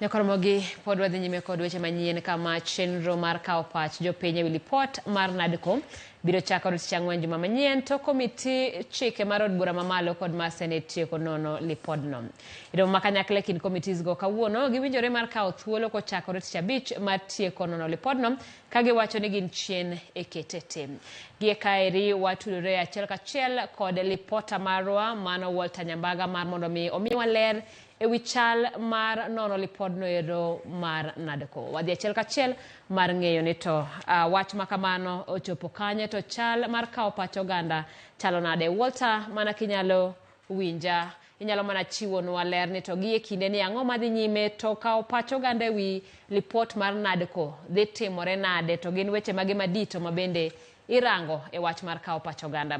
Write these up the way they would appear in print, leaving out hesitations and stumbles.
Nyakoromogi pod wadhi nyime kod weche manyien kama chenro mar kawo pach jopiny ewi lipot mar NADCO biro chakore tich ang'wen juma manyien to komiti chike mar od bura mamalo kod mar senet tieko nono lipodno. E romo ma kanyakla e kind committees go kawuono giwinjore mar kawo thuolo kochakore tich abich mar tieko nono lipodno ka giwacho ni gin chien e kete tim. Gie kaeri watudore achiel kachiel kod lipota marwa mano Walter Nyambaga mar mondo mi omiwa ler e wi chal mar nono lipodno ero mar NADCO. Wadhi achiel kachiel mar ng'eyo ni to wach ma kamano ochopo kanye to chal mar kawo pach oganda chalo nade. Walter, mana kinyalo winja, inyalo mana chiwonwa ler ni to gie kinde ni ang'o madhi nyime to kawo pach oganda e wi lipot mar NADCO dhi timore nade to gin weche mage madito ma bende irango e wach mar kawo pach oganda.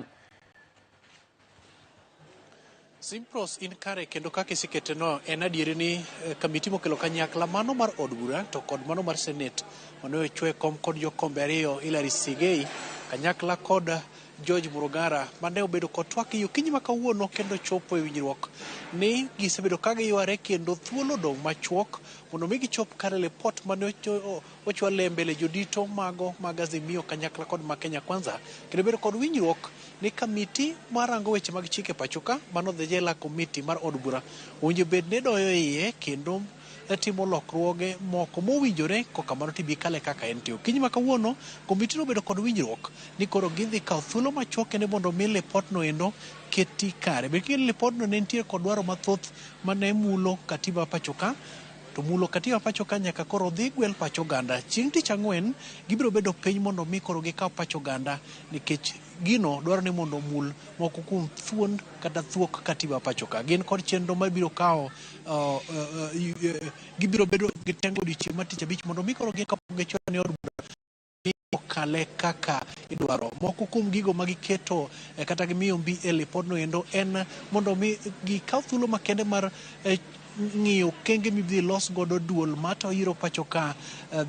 Simpros in kare kendo kaka isekete no en adieri ni kamiti mokelo kanyakla mano mar od bura to kod mano mar senet mane ochwe kom kod jokombe ariyo Hillary Sigei kanyakla kod George Murugara mane obedo kod twak e okinyi ma kawuono kendo chopo e winjruok ni gisebedo ka giyware kendo thuolo odong' machuok mondo mi gichop kare lipot mane ochwal e mbele jodito mago mag Azimio kanyakla kod ma Kenya Kwanza kendo bedo kod winjruok ni kamiti marango weche mag chike pacho ka mano The Jela Committee mar od bura owinjo bed ni doyo iye kendo timo lokruoge moko mowinjore kokamano to ibi kale kaka entie. Okinyi ma kawuono komiti nobedo kod winjruok ni koro gidhi kawo thuolo machuok kende mondo mi lipotno endo keti kare. Bed king'eyo ni lipodno ne nitie kod dwaro mathoth mane mulo katiba pacho ka to mulo katiba pacho ka nyaka koro dhi gwel pach oganda. Chieng' tich ang'wen gibiro bedo piny mondo mi koro gikaw pach oganda nikech gino dwaro ni mondo omul moko kuom thuon kata thuok katiba pacho ka. Gin kod chenro mabiro kawo gibiro bedo gitengo odiochieng' mar tich abich mondo mi koro gikaw gichwal ne od bura okale kaka idwaro. Moko kuom gigo ma giketo kata gimiyo mbi e lipodno endo en mondo mi gikaw thuolo makende mar ng'iyo okenge mibiro los godo duol matayo yiero pacho ka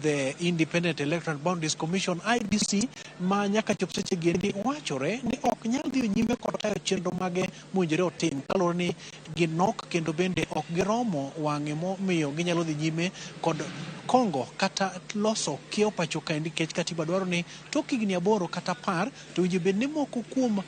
the Independent Electoral Boundaries Commission IEBC ma nyaka chop seche gi endi wachore ni ok nyal dhi nyime kod tayo chenro mage mowinjore otim kaluwore ni ginok kendo bende ok giromo wang'e momiyo ginyalo dhi nyime kod kongo kata loso kiewo pacho kaendi nikech katiba dwaro ni tok higni 8 kata 10 to winjo bed ni moko kuom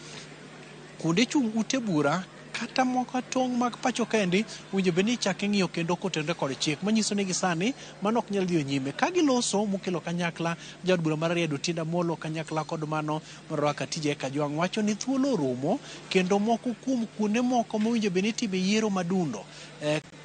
kuonde chung' ute bura kata moko tong' mag pacho kaendi winjo bed ni ichako ing'iyo kendo kotenore kod chik manyiso ni gisani mano ok nyal dhi nyime ka giloso mokelo kanyakla jaod bura mar Riedo Otiende Amollo kanyakla kod mano mar Ruaka TJ Kajwang' wacho ni thuolo orumo kendo moko kuom kuonde moko mowinjo bed ni itime yiero madundo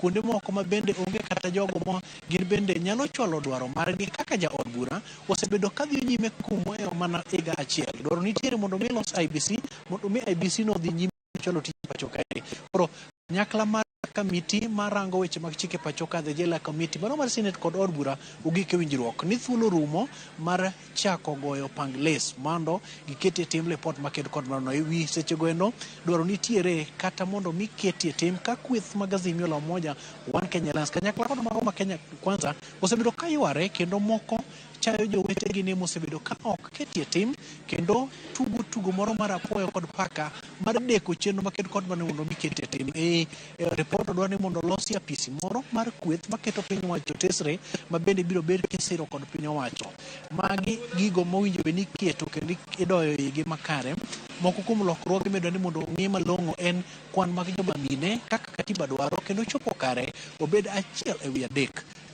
kuonde moko ma bende onge kata jogo ma gin bende nyalo chwalo dwaro margi kaka jaod bura osebedo ka dhi nyime kumweyo mana higa achiel. Dwaro nitiere mondo mi los IEBC mondo mi IEBC no odhi nyime chwalo tich pacho kae. Koro kanyakla mar kamiti marango weche mag chike pacho ka The Jela Committee mano mar Senate kod od bura ogik e winjruok ni thuolo rumo mar chako goyo pang les mondo giketie tim lipot maked kod mano e wi sechego endo dwaro nitiere kata mondo mi ketie tim ka kweth mag Azimio la Umoja One Kenya Alliance kanyakla kod mago ma Kenya Kwanza osebedo ka yware kendo moko chayo jowetegi ni mosebedo ka ok ketie tim kendo tugo tugo moro mar apuoyo kod paka mar deko chenro maked kod mano mondo mi ketie tim. E report dwaro ni mondo olosi apisi moro mar kweth maketo piny owacho tesre ma bende biro ber kisiro kod piny owacho. Magi gigo mowinjo bed ni iketo kendo idoyo igi makare. Moko kuom lokruoge midwa ni mondo ong'i malong'o en kwan mag joma mine kaka katiba dwaro kendo chopo kare obed 1/3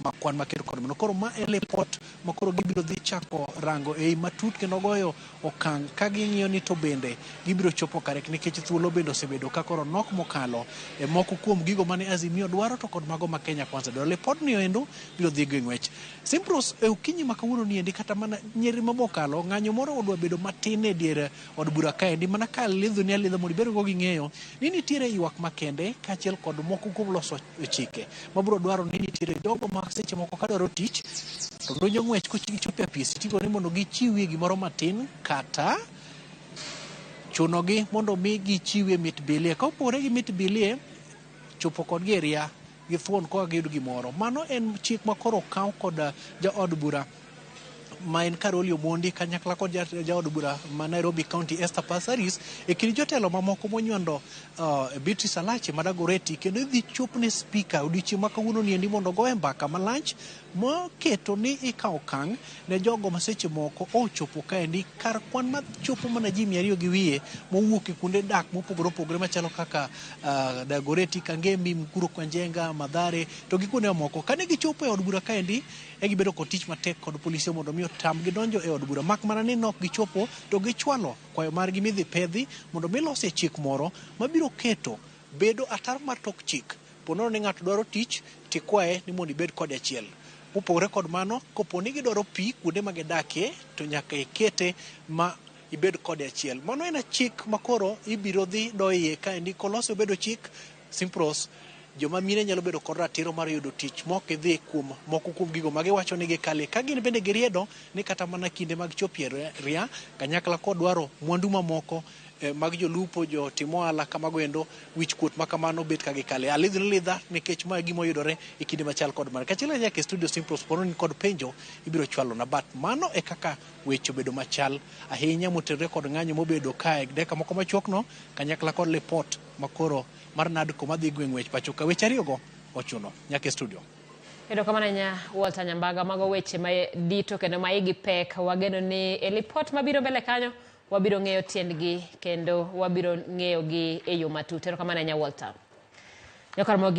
ma kwan maketo kod mano. Koro ma en lipot ma koro gibiro dhi chako rango ei matut kendo goyo okang' ka ging'iyo ni to bende gibiro chopo kare nikech thuolo bende osebedo ka koro nok mokalo e moko kuom gigo mane Azimio dwaro to kod mago ma Kenya Kwanza dwaro. Lipodni endo biro dhi gi ng'wech. Simpros e okinyi ma kawuono ni endi kata mana nyeri ma mokalo ng'anyo moro odwa bedo matin e dier od bura kaendi mana ka lidho ni alidha mondo ibed go gi ng'eyo ni nitiere ywak makende kaachiel kod moko kuom loso chike mabiro dwaro ni nitiere jogo ma seche moko kadwaro tich to donjo ng'wech kochopo e apis tigo ni mondo gichiwie gimoro matin kata chunogi mondo mi gichiwie mit bilie. Ka opogore gi mit bilie, chopo kodgi e ria githuon koa giyud gimoro. Mano en chik ma koro okaw kod jaod bura ma en Caroli Omondi kanyakla kod jaod bura ma Nairobi County Esther Passaris e kind jotelo mamoko monywando Beatrice Alache ma Dagoretti kendo idhi chop ne spika odiochieng' ma kawuono niendi mondo ogoye mbaka malach moketo ni ikawo okang' ne jogo ma seche moko ochopo kaendi kar kwan machopo mana ji 200 gi wiye mowuok e kuonde dak mopogore opogore machalo kaka Dagoretti, Kangemi, Mukuru kwa Njenga, Mathare to gi kuonde mamoko. Kane gichopo e od bura kaendi e gibedo kod tich matek kod polise mondo mi otamgi donjo e od bura mak mana ni nok gichopo to gichwalo kwayo margi midhi pedhi mondo mi losie chik moro mabiro keto bedo ataro mar tok chik. Ponono ni ng'ato dwaro tich tikwaye ni mondo ibed kode achiel. Mopogore kod mano, kopo ni gidwaro pi kuonde ma gidakie to nyaka ikete ma ibed kode achiel. Mano en chik makoro ibiro dhi doye kaendi kolose obedo chik Simpros joma mine nyalo bedo kod ratiro mar yudo tich mok idhi kuom moko kuom gigo ma giwacho ni gikale ka gin bende giriedo ni kata mana kinde mag chopo e ria kanyakla kod dwaro mwandu mamoko mag jolupo jotim ohala kamago endo wich kuot ma kamano bet ka gikale. Alidhni lidha nikech ma e gima oyudore e kinde machal kod mano. Kachiel nyaka e studio Simpros pono ni kod penjo ibiro chwalona but mano e kaka weche obedo machal ahinya motenore kod ng'anyo mobedo kae dakika moko machuok no kanyakla kod lipot makoro mar NADCO madhi gweng' wech pacho ka weche ariyogo ochuno nyaka e studio. Erokamano ahinya Walter Nyambaga, mago weche ma dito kendo ma igi pek. Wageno ni e lipot mabiro mbele kanyo wabiro ng'eyo tiendgi kendo wabiro ng'eyogi e yo matut. Erokamano ahinya Walter. Nyakwar Mogi.